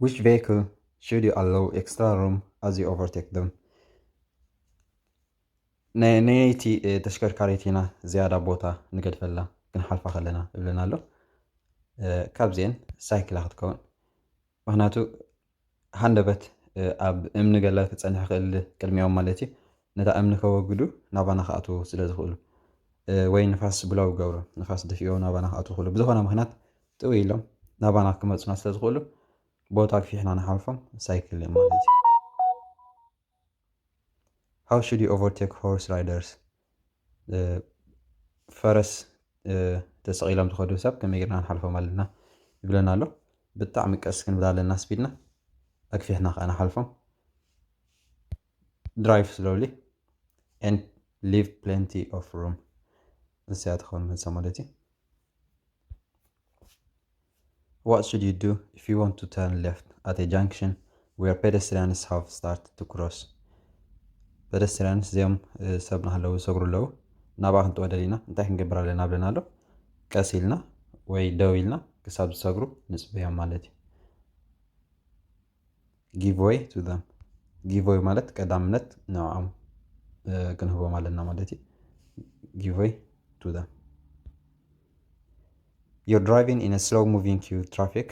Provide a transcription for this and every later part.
Which vehicle should you allow extra room as you overtake them? ነየነይቲ ተሽከርካሪት ኢና ዝያዳ ቦታ ንገድፈላ ክንሓልፋ ከለና ይብለና ኣሎ። ካብዚአን ሳይክላ ክትከውን፣ ምክንያቱ ሃንደበት ኣብ እምኒ ገለ ክፀንሕ ክእል ቅድሚኦም ማለት እዩ። ነታ እምኒ ከወግዱ ናባና ክኣትዉ ስለ ዝኽእሉ ወይ ንፋስ ብለው ገብሮም፣ ንፋስ ደፊኦ ናባና ክኣትዉ ክእሉ፣ ብዝኾነ ምክንያት ጥው ኢሎም ናባና ክመፁና ስለ ዝኽእሉ ቦታ ክፊሕና ንሓልፎም ሳይክል እዮም ማለት እዩ። How should you overtake horse riders? ፈረስ ተሰቒሎም ዝኸዱ ሰብ ከመይ ጌርና ንሓልፎም ኣለና ይብለና ኣሎ። ብጣዕሚ ቀስ ክንብል ኣለና ስፒድና፣ ኣግፊሕና ከዓ ንሓልፎም። Drive slowly and leave plenty of room። እዚኣ ትኸውን መልሳ ማለት እዩ። What should you do if you want to turn left at a junction where pedestrians have started to cross? Pedestrians እዚኦም ሰብ ናህለዉ ዝሰግሩ ኣለዉ። ናብኣ ክንጥወደል ኢና። እንታይ ክንገብር ኣለና ብለና ኣሎ። ቀስ ኢልና ወይ ደው ኢልና ክሳብ ዝሰግሩ ንፅበዮም ማለት እዩ። Give way to them። Give way ማለት ቀዳምነት ንዕኦም ክንህቦም ኣለና ማለት እዩ። Give way to them። You're driving in a slow moving queue traffic.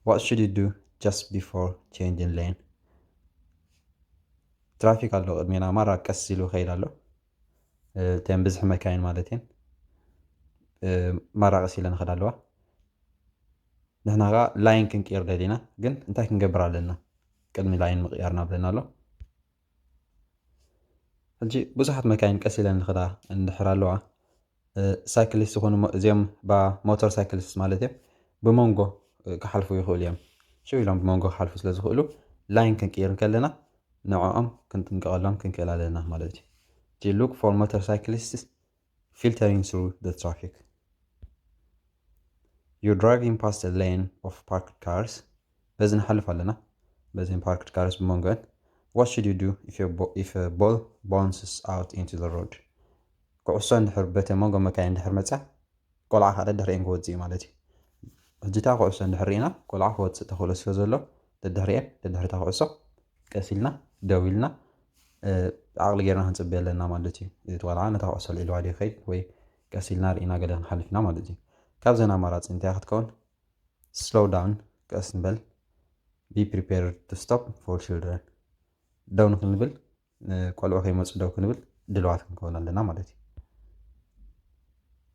What should you do just before changing lane? ትራፊክ ኣሎ ቅድሜና፣ ማራ ቀስ ኢሉ ከይድ ኣሎ። እተን ብዝሒ መካይን ማለት እየን። ማራ ቀስ ኢለን ይኸዳ ኣለዋ። ንሕና ከዓ ላይን ክንቅይር ደሊና፣ ግን እንታይ ክንገብር ኣለና? ቅድሚ ላይን ምቕያርና ብለና ኣሎ። ሕጂ ብዙሓት መካይን ቀስ ኢለን ንኽዳ እንድሕር ኣለዋ፣ ሳይክሊስት ዝኾኑ እዚኦም ባ ሞተር ሳይክሊስት ማለት እዮም፣ ብመንጎ ክሓልፉ ይኽእሉ እዮም። ሽው ኢሎም ብመንጎ ክሓልፉ ስለ ዝኽእሉ፣ ላይን ክንቅይር ከለና ንዕኦም ክንጥንቀቐሎም ክንክእል ኣለና ማለት እዩ። Look for motorcyclists filtering through the traffic. You're driving past a lane of parked cars. በዚ ንሓልፍ ኣለና፣ በዚ parked cars ብመንጎን። What should you do if, your bo- if a ball bounces out into the road? ኩዕሶ እንድሕር በቲ መንጎ መካይን እንድሕር መፅያ፣ ቆልዓ ከዓ ደድሕሪኤን ክወፅእ እዩ ማለት እዩ። ሕጂ እታ ኩዕሶ እንድሕር ርኢና፣ ቆልዓ ክወፅእ ተኽእሎ ስለ ዘሎ፣ ደድሕሪኤን፣ ደድሕሪ እታ ኩዕሶ ቀስ ኢልና ደው ኢልና ዓቕሊ ጌርና ክንፅበ ኣለና ማለት እዩ። እቲ ቆልዓ ነታ ኩዕሶ ልዒልዋ ድዩ ይኸይድ ወይ ቀስ ኢልና ርኢና ገለ ክንሓልፍ ኢና ማለት እዩ። ካብዘን ኣማራፂ እንታይ ክትከውን? Slow down፣ ቀስ ንበል። Be prepared to stop for children፣ ደው ንክንብል ቆልዑ ከይመፁ ደው ክንብል ድልዋት ክንከውን ኣለና ማለት እዩ።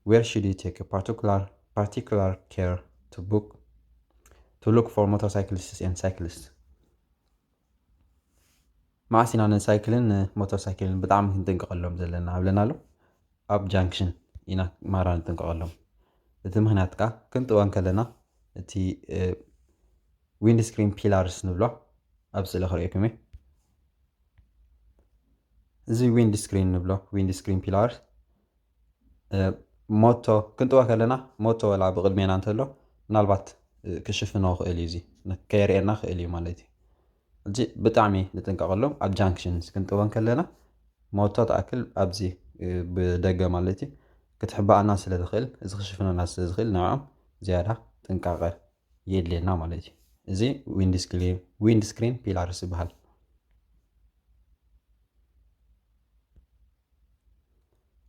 Where should you take a particular particular care to book to look for motorcyclists and cyclists? መዓስ ኢና ንሳይክልን ንሞተር ሳይክልን ብጣዕሚ ክንጥንቀቐሎም ዘለና ብለና ኣሎ። ኣብ ጃንክሽን ኢና ማራ ንጥንቀቐሎም። እቲ ምክንያት ከዓ ክንጥወ ከለና እቲ ዊንድ ስክሪን ፒላርስ ንብሎ ኣብ ስእሊ ክርእየኩም እየ። እዚ ዊንድ ስክሪን ንብሎ፣ ዊንድ ስክሪን ፒላርስ ሞቶ ክንጥወ ከለና፣ ሞቶ ወላ ብቕድሜና እንተሎ ምናልባት ክሽፍኖ ክእል እዩ፣ እዚ ከየርእየና ክእል እዩ ማለት እዩ። እዚ ብጣዕሚ ንጥንቀቐሎም። ኣብ ጃንክሽንስ ክንጥወን ከለና ሞቶ ትኣክል ኣብዚ ብደገ ማለት እዩ ክትሕባኣና ስለ ዝኽእል፣ እዚ ክሽፍነና ስለ ዝኽእል ንዕኦም ዝያዳ ጥንቃቐ የድልየና ማለት እዩ። እዚ ዊንድ ስክሪን ፒላርስ ይበሃል።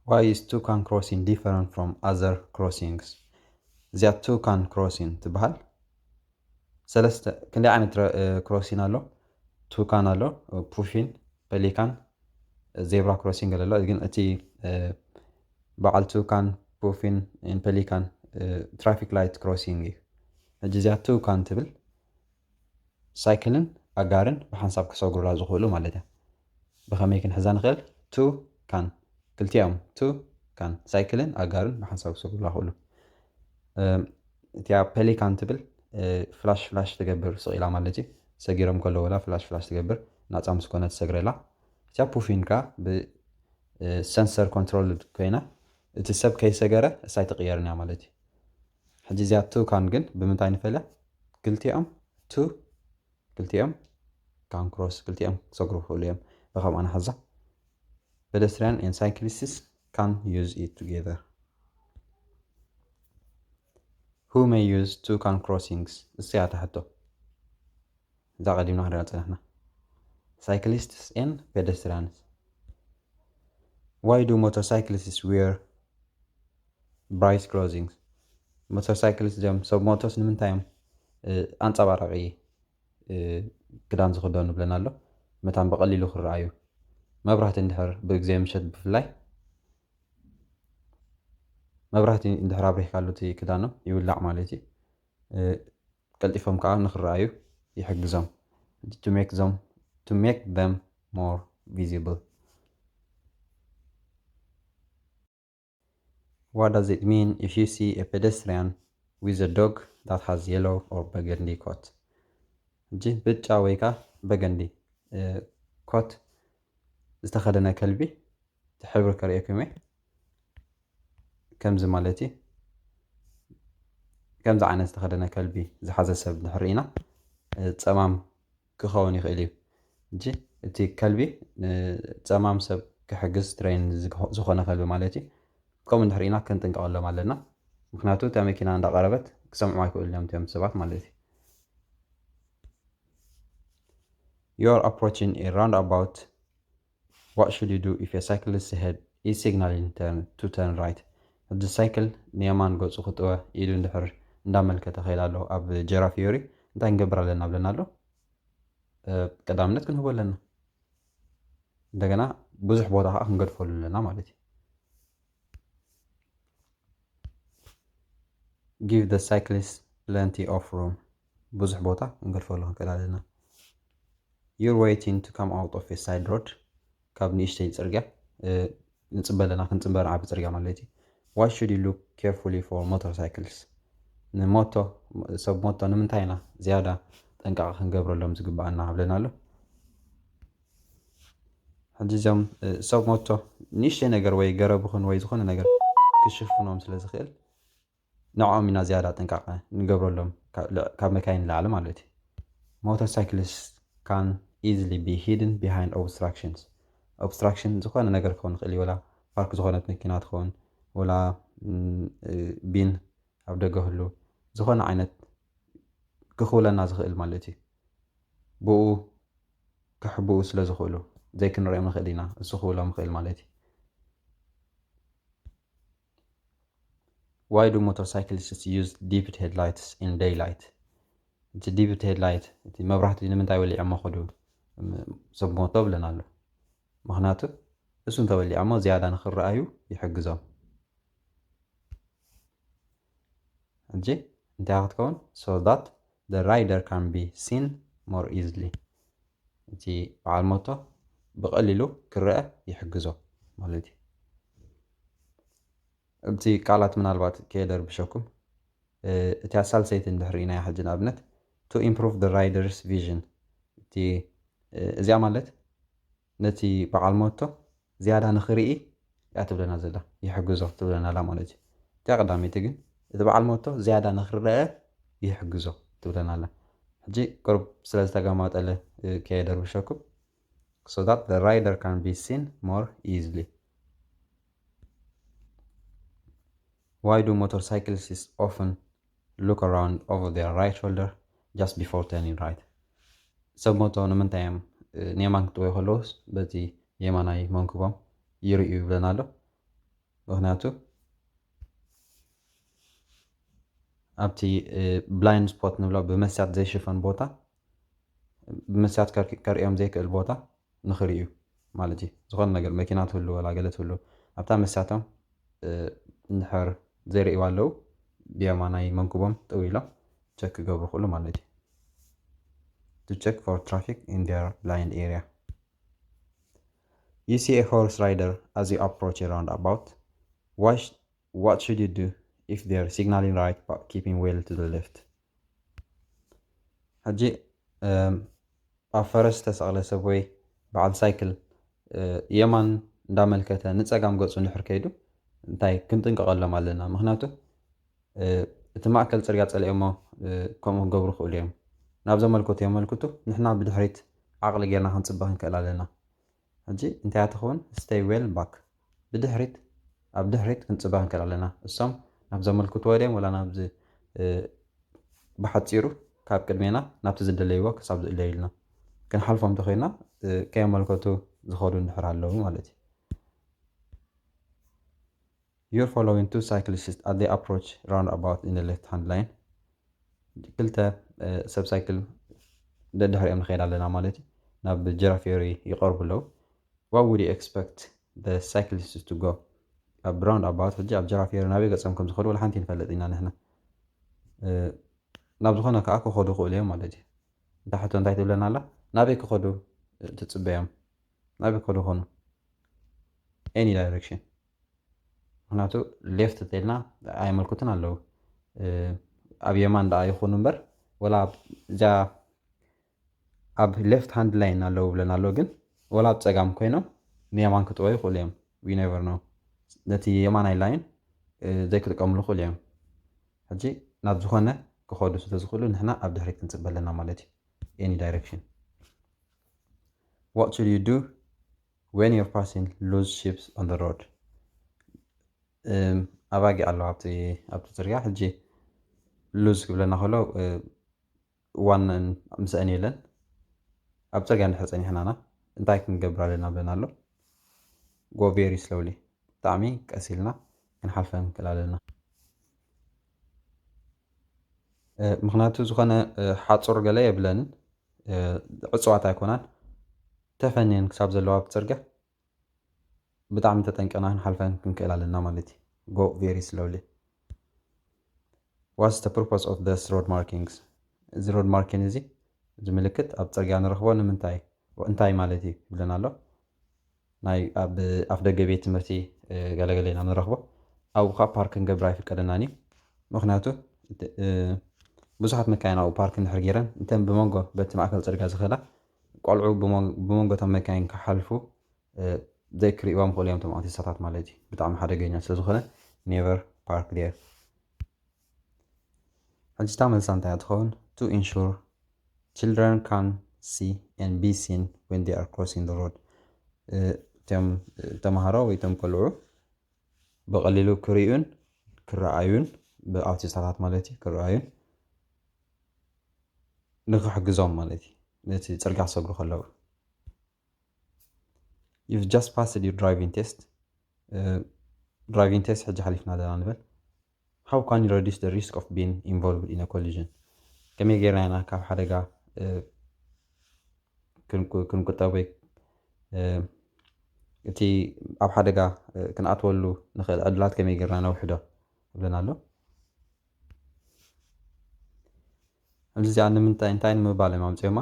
Why is toucan crossing different from other crossings? እዚኣ toucan crossing ትበሃል። ሰለስተ ክንደይ ዓይነት ክሮሲን ኣሎ? ቱካን ኣሎ፣ ፑፊን፣ ፔሊካን፣ ዜብራ ክሮሲንግ ኣሎ። ግን እቲ በዓል ቱካን፣ ፑፊን፣ ፔሊካን ትራፊክ ላይት ክሮሲንግ እዩ። ሕጂ እዚኣ ቱካን ትብል ሳይክልን ኣጋርን ብሓንሳብ ክሰግሩላ ዝኽእሉ ማለት እያ። ብኸመይ ክንሕዛ ንኽእል? ቱ ካን፣ ክልቲኦም ቱ ካን፣ ሳይክልን ኣጋርን ብሓንሳብ ክሰግሩላ ይኽእሉ። እቲኣ ፔሊካን ትብል ፍላሽ ፍላሽ ትገብር ስቕ ኢላ ማለት እዩ። ሰጊሮም ከለዉ ወላ ፍላሽ ፍላሽ ትገብር፣ ናፃ ምስ ኮነ ትሰግረላ። እቲኣ ፑፊን ከኣ ብሰንሰር ኮንትሮል ኮይና እቲ ሰብ ከይሰገረ እሳይ ትቕየርን እያ ማለት እዩ። ሕጂ እዚኣ ቱ ካን ግን ብምንታይ ንፈልያ? ክልቲኦም ቱ ክልቲኦም ካን ክሮስ፣ ክልቲኦም ክሰግሩ ይኽእሉ እዮም። ብኸምኣ ንሓዛ። Pedestrian and cyclists can use it together. Who may use two can crossings? እስያ እታ ሕቶ። እዛ ቀዲምና ክንሪኣ ዝጸናሕና። Cyclists and pedestrians. Why do motorcyclists wear bright clothing? ሞተርሳይክሊስት እዚኦም ሰብ ሞቶስ ንምንታይ እዮም ኣንጸባራቂ ክዳን ዝኽደኑ ብለና ኣሎ? መታን ብቐሊሉ ክረኣዩ፣ መብራህቲ እንድሕር ብግዜ ምሸት ብፍላይ መብራህቲ እንድሕር ኣብሪህካሉ እቲ ክዳኖም ይውላዕ ማለት እዩ። ቀልጢፎም ከዓ ንክረኣዩ ይሕግዞም። To make them to make them more visible. What does it mean if you see a pedestrian with a dog that has yellow or burgundy coat? እጂ ብጫ ወይ ከዓ በገንዲ ኮት ዝተኸደነ ከልቢ፣ እቲ ሕብሪ ከርእየኩም እየ። ከምዚ ማለት እዩ። ከምዚ ዓይነት ዝተኸደነ ከልቢ ዝሓዘ ሰብ ድሕር ኢና ፀማም ክኸውን ይኽእል እዩ። እጂ እቲ ከልቢ ንፀማም ሰብ ክሕግዝ ትሬን ዝኾነ ከልቢ ማለት እዩ። ከምኡ እንድሕር ኢና ክንጥንቀቐሎም ኣለና። ምክንያቱ እታ መኪና እንዳቐረበት ክሰምዑ ኣይክእሉን እዮም እቶም ሰባት ማለት እዩ። You are approaching a roundabout. What should you do if a cyclist head is signaling turn to turn right? ሕጂ ሳይክል ንየማን ገፁ ክጥወ ኢሉ እንድሕር እንዳመልከተ ከይድ ኣሎ ኣብ ጀራ ፊዮሪ እንታይ ክንገብር ኣለና ብለና ኣሎ። ቀዳምነት ክንህቦ ኣለና። እንደገና ብዙሕ ቦታ ከዓ ክንገድፈሉ ኣለና ማለት እዩ። Give the cyclist plenty of room. ብዙሕ ቦታ ክንገድፈሉ ክንክእል ኣለና። You're waiting to come out of a side road. ካብ ንእሽተይ ፅርግያ ንፅበ ኣለና፣ ክንፅበ ዓቢ ፅርግያ ማለት እዩ። Why should you look carefully for motorcycles? ንሞቶ ሰብ ሞቶ ንምንታይ ኢና ዝያዳ ጥንቃቐ ክንገብረሎም ዝግባኣና ብለና ኣሎ። ሕጂ እዚኦም ሰብ ሞቶ ንእሽተይ ነገር ወይ ገረብ ይኹን ወይ ዝኾነ ነገር ክሽፍኖም ስለ ዝኽእል ንዕኦም ኢና ዝያዳ ጥንቃቐ ንገብረሎም ካብ መካይን ንላዕሊ ማለት እዩ። Motorcyclists can easily be hidden behind obstructions. Obstruction ዝኾነ ነገር ክኸውን ይኽእል እዩ። ወላ ፓርክ ዝኾነት መኪና ትኸውን፣ ወላ ቢን ኣብ ደገ ህሉ፣ ዝኾነ ዓይነት ክኽውለና ዝኽእል ማለት እዩ። ብኡ ክሕብኡ ስለ ዝኽእሉ ዘይክንሪኦም ንኽእል ኢና። እሱ ክውሎም ይኽእል ማለት እዩ። Why do motorcyclists use dipped headlights in daylight? እቲ dipped headlight እቲ መብራህቲ ንምንታይ ወሊዖሞ ኸዱ ሰብ ሞቶ ብለና ኣሎ። ምክንያቱ እሱ እንተወሊዖሞ ዝያዳ ንክረኣዩ ይሕግዞም። ሕጂ እንታይ ክትከውን? So that the rider can be seen more easily። እቲ በዓል ሞቶ ብቐሊሉ ክረአ ይሕግዞ ማለት እዩ። እቲ ቃላት ምናልባት ከየደርብሸኩም፣ እቲ ኣሳልሰይቲ እንድሕር ኢና ሕጂ ንኣብነት to improve the rider's vision፣ እቲ እዚኣ ማለት ነቲ በዓል ሞቶ ዝያዳ ንኽርኢ እያ ትብለና ዘላ፣ ይሕግዞ ትብለና ኣላ ማለት እዩ። እቲኣ ቀዳመይቲ ግን እቲ በዓል ሞቶ ዝያዳ ንኽረአ ይሕግዞ ትብለና ኣላ። ሕጂ ቅሩብ ስለ ዝተገማጠለ ከየደርብሸኩም። So that the rider can be seen more easily. Why do motorcyclists often look around over their right shoulder just before turning right? ሰብ ሞቶ ንምንታይ እዮም ንየማን ክጥወዩ ከለውስ በቲ የማናይ መንክቦም ይርእዩ ይብለና ኣሎ። ምክንያቱ ኣብቲ blind spot ንብሎ ብመስትያት ዘይሽፈን ቦታ ብመስትያት ከርእዮም ዘይክእል ቦታ ንኽርእዩ ማለት እዩ። ዝኾነ ነገር መኪና ትህሉ ወላ ገለ ትህሉ ኣብታ መስትያቶም እንድሕር ዘይርእይዋ ኣለዉ ብየማናይ መንክቦም ጥው ኢሎም ቸክ ክገብሩ ክእሉ ማለት እዩ። To check for traffic in their blind area. You see a horse rider as you approach a roundabout. Why sh- what should you do if they're signaling right but keeping well to the left? ሕጂ ኣብ ፈረስ ተሰቕለ ሰብ ወይ በዓል ሳይክል የማን እንዳመልከተ ንፀጋም ገፁ እንድሕር ከይዱ እንታይ ክንጥንቀቐሎም ኣለና። ምክንያቱ እቲ ማእከል ፅርግያ ፀሊኦሞ ከምኡ ክገብሩ ክእሉ እዮም። ናብ ዘመልክቱ የመልክቱ፣ ንሕና ብድሕሪት ዓቕሊ ጌርና ክንፅበ ክንክእል ኣለና። ሕጂ እንታይ ትኸውን? Stay well back። ብድሕሪት ኣብ ድሕሪት ክንፅበ ክንክእል ኣለና። እሶም ናብ ዘመልክትዎ ድዮም ወላ ናብዚ ብሓፂሩ ካብ ቅድሜና ናብቲ ዝደለይዎ ክሳብ ዝእለዩልና ክንሓልፎም እንተኾይና ከየመልከቱ ዝኸዱ እንድሕር ኣለዉ ማለት እዩ። You're following two cyclists as they approach roundabout in the left hand lane. ክልተ ሰብ ሳይክል ደድሕሪኦም ንኸይድ ኣለና ማለት እዩ። ናብ ጀራፊዮሪ ይቐርቡ ኣለዉ። What would you expect the cyclists to go? ኣብ ራውንድ ኣባውት ሕጂ ኣብ ጀራፊዮሪ ናበይ ገጾም ከም ዝኸዱ ወላ ሓንቲ ንፈልጥ ኢና ንሕና። ናብ ዝኾነ ከዓ ክኸዱ ክእሉ እዮም ማለት እዩ። እንታ ሕቶ እንታይ ትብለና ኣላ? ናበይ ክኸዱ ትጽበዮም? ናበይ ክኸዱ ኾኑ? Any direction። ምክንያቱ ሌፍት ተልና ኣየመልክቱን ኣለዉ። ኣብ የማን ደኣ ይኹኑ እምበር ወላ እዚኣ ኣብ ሌፍት ሃንድ ላይን ኣለዉ ብለን ኣሎ፣ ግን ወላ ኣብ ጸጋም ኮይኖም ንየማን ክጥወዩ ይኽእሉ እዮም። We never know። ነቲ የማናይ ላይን ዘይክጥቀምሉ ይኽእሉ እዮም። ሕጂ ናብ ዝኾነ ክኸዱ ስለ ዝኽእሉ ንሕና ኣብ ድሕሪት ክንጽበ ኣለና ማለት እዩ። Any direction። What should you do when you're passing loose sheep on the road? ኣባጊዕ ኣለዋ ኣብቲ ኣብቲ ጽርግያ። ሕጂ ሉዝ ክብለና ከሎ ዋን ምስአን የለን። ኣብ ጽርግያ እንድሕር ጸኒሕናና እንታይ ክንገብር ኣለና ብለና ኣሎ። Go very slowly፣ ብጣዕሚ ቀስ ኢልና ክንሓልፈን ክእል ኣለና። ምክንያቱ ዝኾነ ሓፁር ገለ የብለንን፣ ዕፅዋት ኣይኮናን። ተፈንየን ክሳብ ዘለዋ ኣብ ጽርግያ ብጣዕሚ ተጠንቀና ክንሓልፈን ክንክእል ኣለና ማለት እዩ። Go very slowly። What's the purpose of this road markings? እዚ ሮድ ማርኪን እዚ፣ እዚ ምልክት ኣብ ጽርግያ ንረኽቦ ንምንታይ፣ እንታይ ማለት እዩ ይብለና ኣሎ። ናይ ኣብ ኣፍ ደገ ቤት ትምህርቲ ገለገለ ኢና ንረኽቦ። ኣብኡ ከዓ ፓርክ ክንገብር ኣይፍቀደናን እዩ። ምክንያቱ ብዙሓት መካይን ኣብኡ ፓርክ እንድሕር ገይረን እንተን ብመንጎ በቲ ማእከል ጽርግያ ዝኸዳ ቆልዑ ብመንጎ እቶም መካይን ክሓልፉ ዘይክርእዎም ክእሉ እዮም እቶም ኣውቲስታታት ማለት እዩ። ብጣዕሚ ሓደገኛ ስለዝኾነ never park there። ሕጂ እታ መልሳ እንታይ እያ ትኸውን? To ensure children can see and be seen when they are crossing the road። እቶም ተምሃሮ ወይ እቶም ቆልዑ ብቐሊሉ ክርእዩን ክረኣዩን ብኣውቲስታታት ማለት እዩ ክረኣዩን ንክሕግዞም ማለት እዩ ነቲ ጽርግያ ክሰግሩ ከለዉ። You've just passed your driving test። ድራይቪንግ ቴስት ሕጂ ሓሊፍና ኣለና ንበል። How can you reduce the risk of being involved in a collision? ከመይ ጌርና ኢና ካብ ሓደጋ ክንቁጠብ ወይ እቲ ኣብ ሓደጋ ክንኣትወሉ ንኽእል ዕድላት ከመይ ጌርና ነውሕዶ ይብለና ኣሎ። እዚኣ ንምንታይ እንታይ ንምባል እዮም ኣምፅዮማ?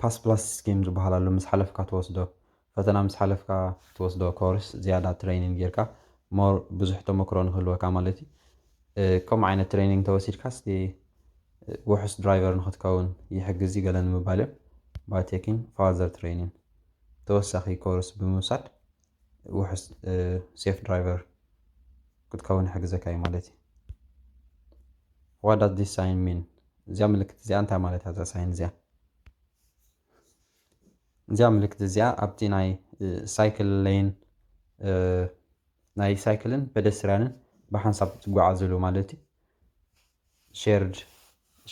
ፓስ ፕላስ ስኪም ዝበሃል ኣሎ። ምስ ሓለፍካ ትወስዶ ፈተና፣ ምስ ሓለፍካ ትወስዶ ኮርስ፣ ዝያዳ ትሬኒንግ ጌርካ ሞር ብዙሕ ተመክሮ ንክህልወካ ማለት እዩ። ከምኡ ዓይነት ትሬኒንግ ተወሲድካ ስቲ ውሑስ ድራይቨር ንክትከውን ይሕግዝ እዩ ገለ ንምባል እዮም። By taking further training፣ ተወሳኺ ኮርስ ብምውሳድ ውሑስ ሴፍ ድራይቨር ክትከውን ይሕግዘካ እዩ ማለት እዩ። What does this sign mean? እዚኣ ምልክት እዚኣ እንታይ ማለት እያ? እዛ ሳይን እዚኣ እዚኣ ምልክት እዚኣ ኣብቲ ናይ ሳይክል ሌን ናይ ሳይክልን ፔደስትሪያንን ብሓንሳብ ዝጓዓዝሉ ማለት እዩ።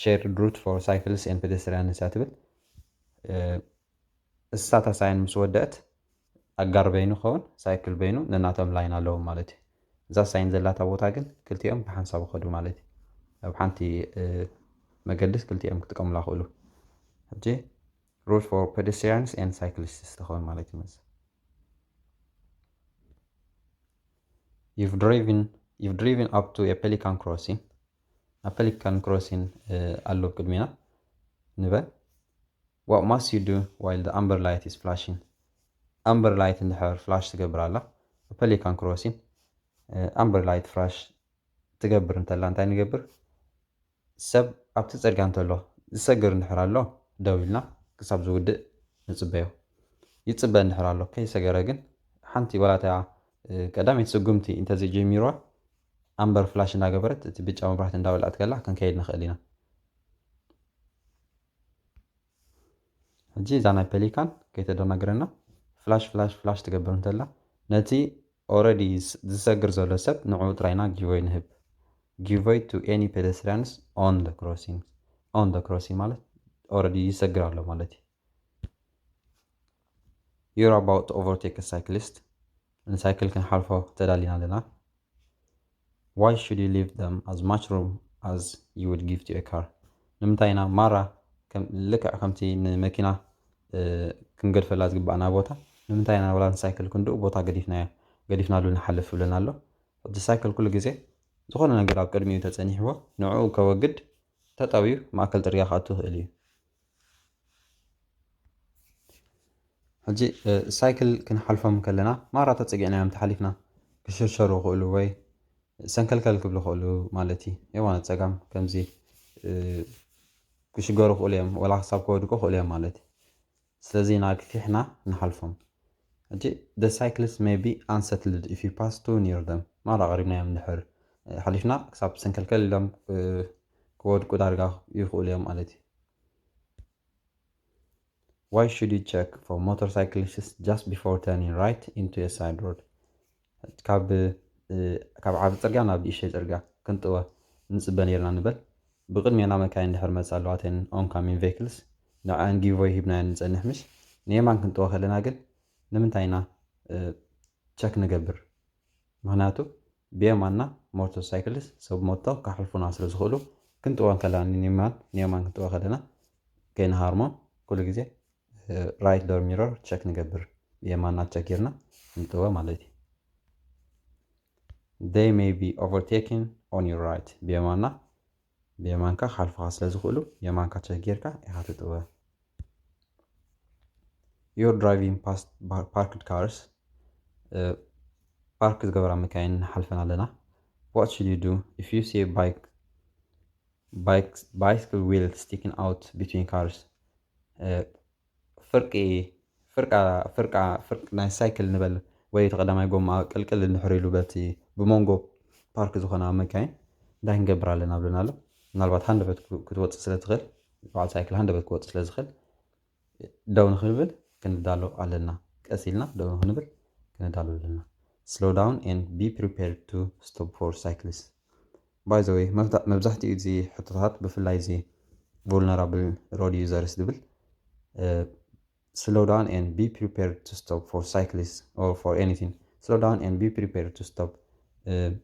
Shared route for cyclists and pedestrians እያ ትብል። እሳታ ሳይን ምስ ወደአት ኣጋር በይኑ ኸውን ሳይክል በይኑ ነናቶም ላይን ኣለዎም ማለት እዩ። እዛ ሳይን ዘላታ ቦታ ግን ክልቲኦም ብሓንሳብ ይኸዱ ማለት እዩ። ኣብ ሓንቲ መገዲ ክልቲኦም ክጥቀሙላ ክእሉ። ሕጂ route for pedestrians and cyclists ትኸውን ማለት እዩ። You've driven, you've driven up to a pelican crossing። ኣብ ፔሊካን ክሮሲን ኣሎ ቅድሜና ንበል። What must you do while the amber light is flashing? ኣምበር ላይት እንድሕር ፍላሽ ትገብር ኣላ ፔሊካን ክሮሲን ኣምበር ላይት ፍላሽ ትገብር እንተላ እንታይ ንገብር? ሰብ ኣብቲ ጽርግያ እንተሎ ዝሰግር እንድሕር ኣሎ ደው ኢልና ክሳብ ዝውድእ ንጽበዮ። ይጽበ እንድሕር ኣሎ ከይሰገረ ግን ሓንቲ ዋላ እታ ቀዳመይቲ ስጉምቲ እንተዘይጀሚርዋ ኣምበር ፍላሽ እንዳገበረት እቲ ብጫ መብራህቲ እንዳወልዐት ከላ ክንከይድ ንኽእል ኢና። ሕጂ እዛ ናይ ፔሊካን ከይተደናግረና ፍላሽ ፍላሽ ፍላሽ ትገብር እንተላ ነቲ ኦረዲ ዝሰግር ዘሎ ሰብ ንዕኡ ጥራይና ጊቮይ ንህብ። Give way to any pedestrians on the crossing። on the crossing ማለት already ይሰግር ኣሎ ማለት እዩ። You're about to overtake a cyclist. ንሳይክል ክንሓልፎ ተዳሊና ኣለና። Why should you leave them as much room as you would give to a car? ንምንታይ ኢና ማራ ልክዕ ከምቲ ንመኪና ክንገድፈላ ዝግባኣና ቦታ ንምንታይ ኢና ወላ ንሳይክል ክንድኡ ቦታ ገዲፍናዮ ገዲፍናሉ ንሓልፍ ብለና ኣሎ። እቲ ሳይክል ኩሉ ግዜ ዝኾነ ነገር ኣብ ቅድሚኡ ተጸኒሕዎ ንዕኡ ከወግድ ተጠውዩ ማእከል ጽርግያ ክኣቱ ይኽእል እዩ። ሕጂ ሳይክል ክንሓልፎም ከለና ማራ ተጸጊዕናዮም ተሓሊፍና ክሽርሸሩ ይኽእሉ ወይ ሰንከልከል ክብሉ ይኽእሉ ማለት እዩ። የማነ ጸጋም ከምዚ ክሽገሩ ይኽእሉ እዮም፣ ወላ ክሳብ ከወድቁ ይኽእሉ እዮም ማለት እዩ። ስለዚ ኢና ግፊሕና ንሓልፎም። ሕጂ the cyclist may be unsettled if you pass too near them። ማራ ቀሪብናዮም እንድሕር ሓሊፍና ክሳብ ሰንከልከል ኢሎም ክወድቁ ዳርጋ ይኽእሉ እዮም ማለት እዩ። Why should you check for motorcyclists just before turning right into a side road? ካብ ካብ ዓቢ ጽርግያ ናብ ንእሽተይ ጽርግያ ክንጥወ ንጽበ ነርና ንበል። ብቕድሜና መካይን ድሕር መጽ ኣለዋ ተን oncoming vehicles ንዓን give way ሂብናዮ ንጸንሕ ምሽ። ንየማን ክንጥወ ከለና ግን ንምንታይ ኢና check ንገብር? ምክንያቱ ብየማንና motorcyclists ሰብ ሞቶ ክሓልፉና ስለ ዝኽእሉ ክንጥወ ከለና ንየማን ንየማን ክንጥወ ከለና ከይንሃርሞም ኩሉ ግዜ right door mirror check ንገብር። ብየማንና check ጌርና ክንጥወ ማለት እዩ። They may be overtaking on your right። ብየማንና ብየማንካ ክሓልፉኻ ስለ ዝኽእሉ የማንካ check ጌርካ ኢኻ ትጥወ። You're driving past parked cars. ፓርክ ዝገበራ መካይን ንሓልፈን ኣለና። What should you do if you see a bike bicycle wheel sticking out between cars? ፍርቂ ፍርቃ ፍርቃ ፍርቂ ናይ ሳይክል ንበል ወይ እቲ ቀዳማይ ጎማ ቅልቅል እንድሕር ኢሉ በቲ ብመንጎ ፓርክ ዝኾነ መካይን እንታይ ክንገብር ኣለና ብለና ኣሎ። ምናልባት ሃንደበት ክትወፅእ ስለ ትኽእል በዓል ሳይክል ሃንደበት ክወፅእ ስለ ዝኽእል ደው ንክንብል ክንዳሎ ኣለና። ቀስ ኢልና ደው ንክንብል ክንዳሎ ኣለና። Slow down and be prepared to stop for cyclists. By the way መብዛሕትኡ እዚ ሕቶታት ብፍላይ እዚ vulnerable road users ዝብል slow down and be prepared to stop for cyclists or for anything. Slow down and be prepared to stop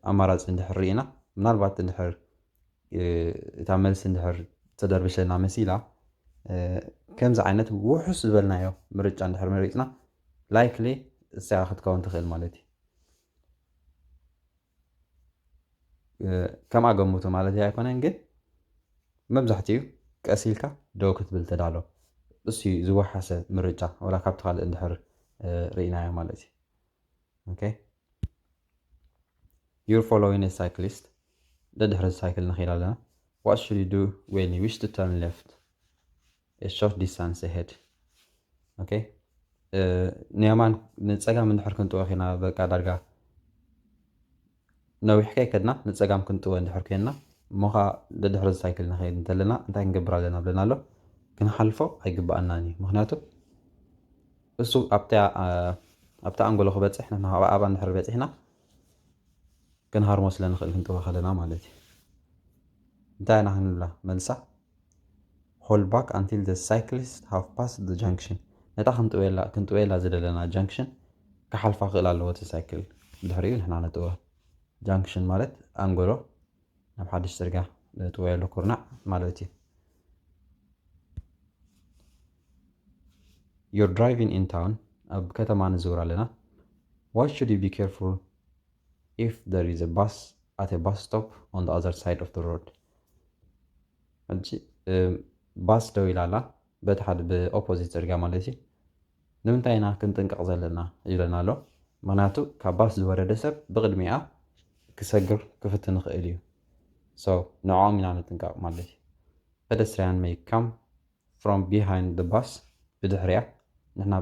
ኣማራፂ እንድሕር ርኢና ምናልባት እንድሕር እታ መልሲ እንድሕር ተደርብሸና መሲላ ከምዚ ዓይነት ውሑስ ዝበልናዮ ምርጫ እንድሕር መሪፅና likely እሳ ክትከውን ትኽእል ማለት እዩ። ከምኣ ገምቱ ማለት ኣይኮነን ግን መብዛሕትኡ ቀስ ኢልካ ደው ክትብል ተዳሎ። እሱ ዝወሓሰ ምርጫ ወላ ካብቲ ካልእ እንድሕር ርኢናዮ ማለት እዩ። Okay. You're following a cyclist. ደድሕሪ ሳይክል ንኸይድ ኣለና። What should you do when you wish to turn left? A short distance ahead. Okay. ንየማን ንፀጋም እንድሕር ክንጥወ ኸይና በቃ ዳርጋ ነዊሕ ከይከድና ንፀጋም ክንጥወ እንድሕር ኮይንና እሞ ኸዓ ደድሕሪ ሳይክል ንኸይድ እንተለና እንታይ ክንገብር ኣለና ብለና ኣሎ። ክንሓልፎ ኣይግባኣናን እዩ። ምክንያቱ እሱ ኣብታ ኣብታ ኣንጎሎ ክበፅሕ ንሕና ካብ ኣባ እንድሕር በፂሕና ክንሃርሞ ስለ ንኽእል ክንጥወ ከለና ማለት እዩ። እንታይ ኢና ክንብላ መልሳ? Hold back until the cyclists have passed the junction። ነታ ክንጥወየላ ክንጥወየላ ዝደለና junction ክሓልፋ ክእል ኣለዎ እቲ ሳይክል። ድሕሪኡ ንሕና ነጥወ። Junction ማለት ኣንጎሎ ናብ ሓድሽ ፅርግያ ንጥወየሉ ኩርናዕ ማለት እዩ። You're driving in town. ኣብ ከተማ ንዝውር ኣለና። Why should you be careful if there is a bus at a bus stop on the other side of the road? ሕጂ ባስ ደው ኢላ ኣላ በቲ ሓደ ብኦፖዚት ፅርግያ ማለት እዩ። ንምንታይ ኢና ክንጥንቀቕ ዘለና ይብለና ኣሎ። ምክንያቱ ካብ ባስ ዝወረደ ሰብ ብቕድሚኣ ክሰግር ክፍትን ይኽእል እዩ። So ንዕኦም ኢና ንጥንቀቕ ማለት እዩ። Pedestrian may come from behind the bus ብድሕሪኣ ንሕና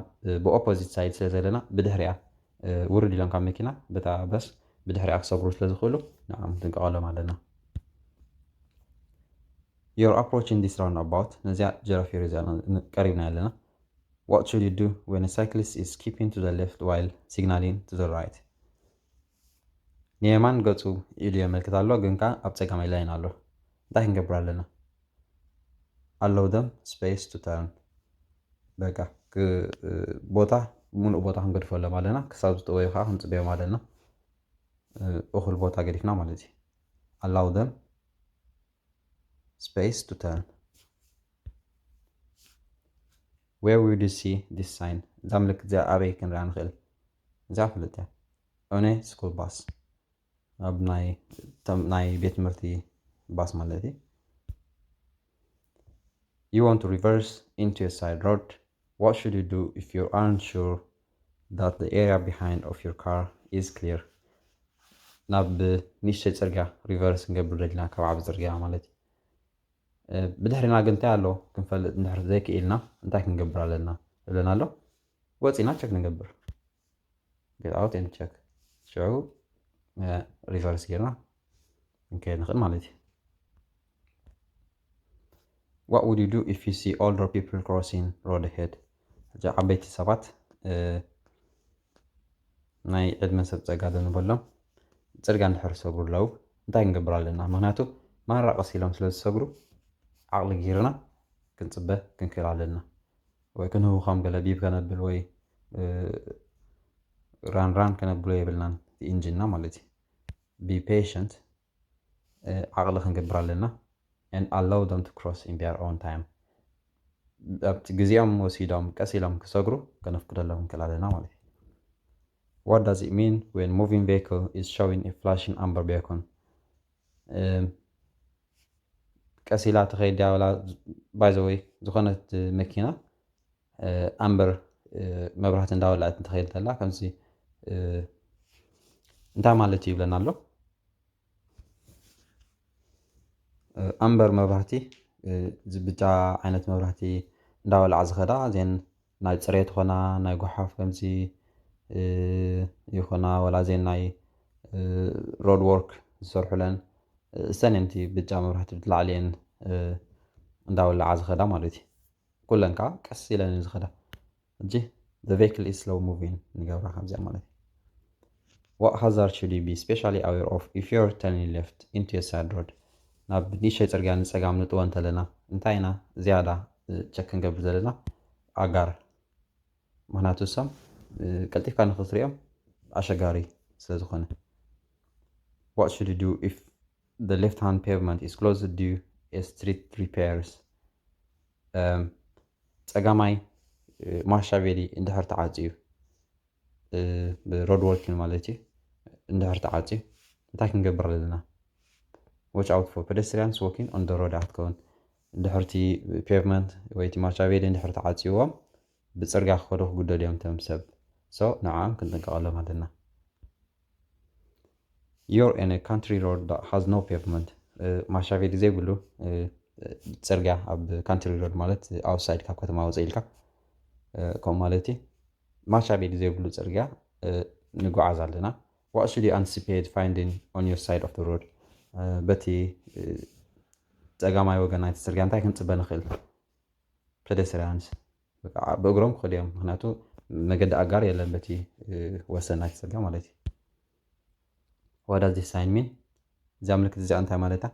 ብኦፖዚት ሳይድ ስለ ዘለና ብድሕሪኣ ውርድ ኢሎም ካብ መኪና በታ በስ ብድሕሪኣ ክሰግሩ ስለ ዝኽእሉ ንዕኦም ክንጥንቀቐሎም ኣለና። You're approaching this roundabout ነዚኣ ጀረፊር እዚኣ ቀሪብና ኣለና። What should you do when a cyclist is keeping to the left while signaling to the right? ንየማን ገፁ ኢሉ የመልክት ኣሎ ግን ከዓ ኣብ ፀጋማይ ላይን ኣሎ። እንታይ ክንገብር ኣለና? Allow them space to turn. በቃ ክ- ቦታ፣ ሙሉእ ቦታ ክንገድፈሎም ኣለና። ክሳብ ዝጥወዩ ከዓ ክንፅበዮም ኣለና። እኹል ቦታ ገዲፍና ማለት እዩ። Allow them space to turn. Where would you see this sign? እዛ ምልክት እዚኣ ኣበይ ክንሪኣ ንኽእል? እዚኣ ፍልጥ እያ። On a school bus፣ ኣብ ናይ ቤት ትምህርቲ ባስ ማለት እዩ። You want to reverse into a side road. What should you do if you aren't sure that the area behind of your car is clear? ናብ ንእሽተይ ፅርግያ ሪቨርስ ክንገብር ደሊና ካብ ዓቢ ፅርግያ ማለት እዩ። ብድሕሪና ግን እንታይ ኣሎ ክንፈልጥ እንድሕር ዘይክኢልና እንታይ ክንገብር ኣለና ይብለና ኣሎ። ወፂና ቸክ ንገብር። Get out and check። ሽዑ ሪቨርስ ጌርና ክንከይድ ንኽእል ማለት እዩ። What would you do if you see older people crossing road ahead? ሕጂ ዓበይቲ ሰባት ናይ ዕድመ ሰብ ፀጋ ዶ ንበሎም ፅርግያ እንድሕር ዝሰግሩ ኣለዉ እንታይ ክንገብር ኣለና? ምክንያቱ ማራ ቀስ ኢሎም ስለ ዝሰግሩ ዓቕሊ ጊርና ክንፅበ ክንክእል ኣለና። ወይ ክንህውኸም ገለ ቢብ ከነብል ወይ ራን ራን ከነብሎ የብልናን ኢንጂንና ማለት እዩ። Be patient፣ ዓቕሊ ክንገብር ኣለና። And allow them to cross in their own time። ኣብቲ ግዜኦም ወሲዶም ቀስ ኢሎም ክሰግሩ ከነፍቅደሎም ክንክእል ኣለና ማለት እዩ። What does it mean when moving vehicle is showing a flashing amber beacon? ቀስ ኢላ ትኸይድ ድያ ወላ? By the way፣ ዝኾነት መኪና ኣምበር መብራህቲ እንዳወለዐት እንትኸይድ ተላ ከምዚ እንታይ ማለት እዩ ይብለና ኣሎ። ኣምበር መብራህቲ እዚ ብጫ ዓይነት መብራህቲ እንዳወለዓ ዝኸዳ ዜን ናይ ፅሬት ኾና ናይ ጓሓፍ ከምዚ ይኾና ወላ ዜን ናይ ሮድ ወርክ ዝሰርሑለን እሰን እንቲ ብጫ መብራህቲ ብትላዕሊየን እንዳወለዓ ዝኸዳ ማለት እዩ። ኩለን ከዓ ቀስ ኢለን ዝኸዳ። እጂ the vehicle is slow moving ንገብራ ከምዚኣ ማለት እዩ። What hazard should you be specially aware of if you're turning left into a side road? ናብ ንእሽተይ ፅርግያ ንፀጋም ንጥወ እንተለና እንታይ ኢና ዝያዳ ቸክ ክንገብር ዘለና? ኣጋር። ምክንያቱ እሶም ቀልጢፍካ ንክትሪኦም ኣሸጋሪ ስለ ዝኾነ። What should you do if the left hand pavement is closed due a street repairs? ፀጋማይ ማርሻ ቤሊ እንድሕር ተዓፅዩ ሮድ ወርኪን ማለት እዩ። እንድሕር ተዓፅዩ እንታይ ክንገብር ኣለና? Watch out for pedestrians walking on the road። ኣትከውን እንድሕርቲ ፔቭመንት ወይ እቲ ማርሻ ቤሊ እንድሕር ተዓፅይዎም ብፅርግያ ክኸዱ ክግደዱ እዮም እቶም ሰብ። So ንዓም ክንጥንቀቐሎም ኣለና። You're in a country road that has no pavement። ማርሻ ቤሊ ዘይብሉ ፅርግያ ኣብ ካንትሪ ሮድ ማለት ኣውትሳይድ ካብ ከተማ ወፀ ኢልካ ከምኡ ማለት እዩ። ማርሻ ቤሊ ዘይብሉ ፅርግያ ንጓዓዝ ኣለና። What should you anticipate finding on your side of the road? በቲ ፀጋማይ ወገን ናይቲ ፅርግያ እንታይ ክንፅበ ንኽእል? ፔደስትሪያንስ ብእግሮም ክኸዱ እዮም። ምክንያቱ መገዲ ኣጋር የለን በቲ ወሰን ናይቲ ፅርግያ ማለት እዩ። What does this sign mean? እዚኣ ምልክት እዚኣ እንታይ ማለታ?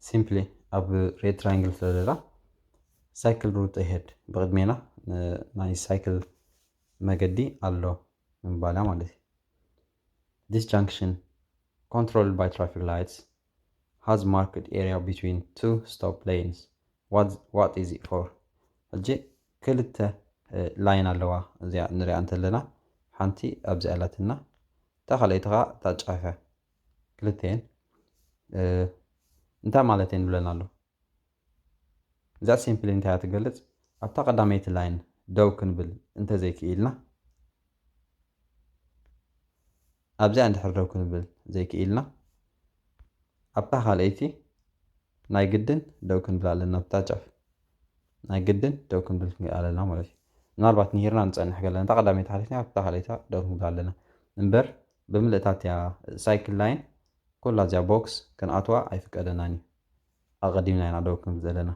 ሲምፕሊ ኣብ ሬድ ትራያንግል ስለ ዘላ ሳይክል ሩት ሄድ ብቅድሜና ናይ ሳይክል መገዲ ኣሎ ምባላ ማለት እዩ። This junction, controlled by traffic lights, has marked area between two stop lanes. What is it for? ሕጂ ክልተ ላይን ኣለዋ እዚኣ ንሪኣ እንተለና ሓንቲ ኣብዚኣ ኣላትና እታ ካልኣይቲ ከዓ እታ ጫፍ እያ። ክልተየን እንታይ ማለት እየን ይብለና ኣሎ። እዛ ሲምፕሊ እንታይ እያ ትገልፅ? ኣብታ ቀዳመይቲ ላይን ደው ክንብል እንተዘይክኢልና ኣብዚኣ እንድሕር ደው ክንብል ዘይክኢልና ኣብታ ካልኣይቲ ናይ ግድን ደው ክንብል ኣለና። ኣብታ ጫፍ ናይ ግድን ደው ክንብል ኣለና ማለት እዩ። ምናልባት ንሂርና ንፀንሕ ገለና እታ ቀዳመይቲ ሓሊፍና ኣብታ ካልኣይታ ደው ክንብል ኣለና እምበር ብምልእታት እያ ሳይክል ላይን ኩላ እዚኣ ቦክስ ክንኣትዋ ኣይፍቀደናን እዩ። ኣቐዲምና ኢና ደው ክንብል ዘለና።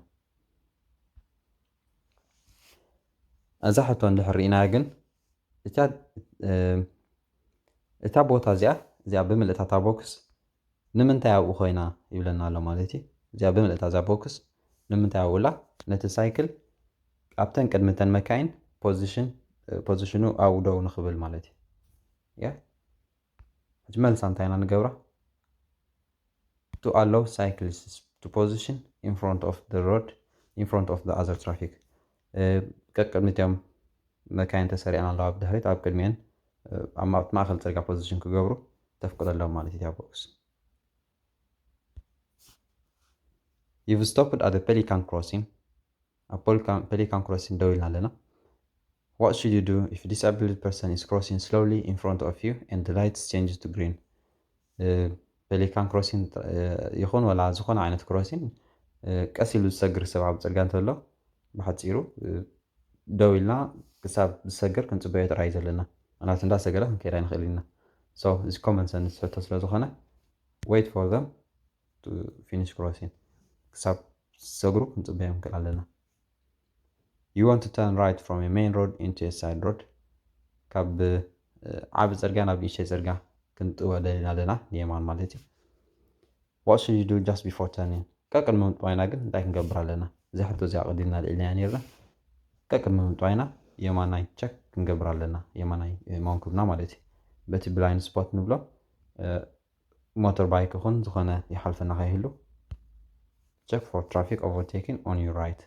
እዛ ሕቶ እንድሕር ርኢናያ ግን እታ ቦታ እዚኣ እዚኣ ብምልእታታ ቦክስ ንምንታይ ኣብኡ ኮይና ይብለና ኣሎ ማለት እዩ። እዚኣ ብምልእታ እዛ box ንምንታይ ኣብላ? ነቲ ሳይክል ኣብተን ቅድምተን መካይን position position ኡ ኣብኡ ደው ንኽብል ማለት እዩ። ያ ሕጂ መልሳ እንታይ ኢና ንገብራ? To allow cyclists to position in front of the road in front of the other traffic። ቀቅድሚትዮም መካይን ተሰሪዐን ኣለዋ ብድሕሪት ኣብ ቅድሚአን ኣብ ማእከል ፅርግያ position ክገብሩ ተፍቅደሎም ማለት እዩ። box You've stopped at the Pelican Crossing. ኣብ Pelican Crossing ደው ኢልና ኣለና። What should you do if a disabled person is crossing slowly in front of you and the lights change to green? Pelican Crossing ይኹን ወላ ዝኾነ ዓይነት crossing ቀስ ኢሉ ዝሰግር ሰብ ኣብ ፅርግያ እንተሎ ብሓፂሩ ደው ኢልና ክሳብ ዝሰግር ክንፅበዮ ጥራይ ዘለና። ምክንያቱ እንዳሰገረ ክንከይድ ኣይንኽእል ኢና። So እዚ common sense ሕቶ ስለ ዝኾነ wait for them to finish crossing ክሳብ ዝሰግሩ ክንፅበዮም ንክእል ኣለና። You want to turn right from a main road into a side road. ካብ ዓቢ ፅርግያ ናብ ንእሽተይ ፅርግያ ክንጥወ ደሊና ኣለና፣ ንየማን ማለት እዩ። What should you do just before turning? ቀቅድሚ ምጥዋይና ግን እንታይ ክንገብር ኣለና? እዚ ሕቶ እዚኣ ቀዲምና ልዒልናያ ነርና። ቀቅድሚ ምጥዋይና የማናይ check ክንገብር ኣለና፣ የማናይ መንኩብና ማለት እዩ። በቲ blind spot ንብሎ motorbike ይኹን ዝኾነ ይሓልፈና ከይህሉ check for traffic overtaking on your right።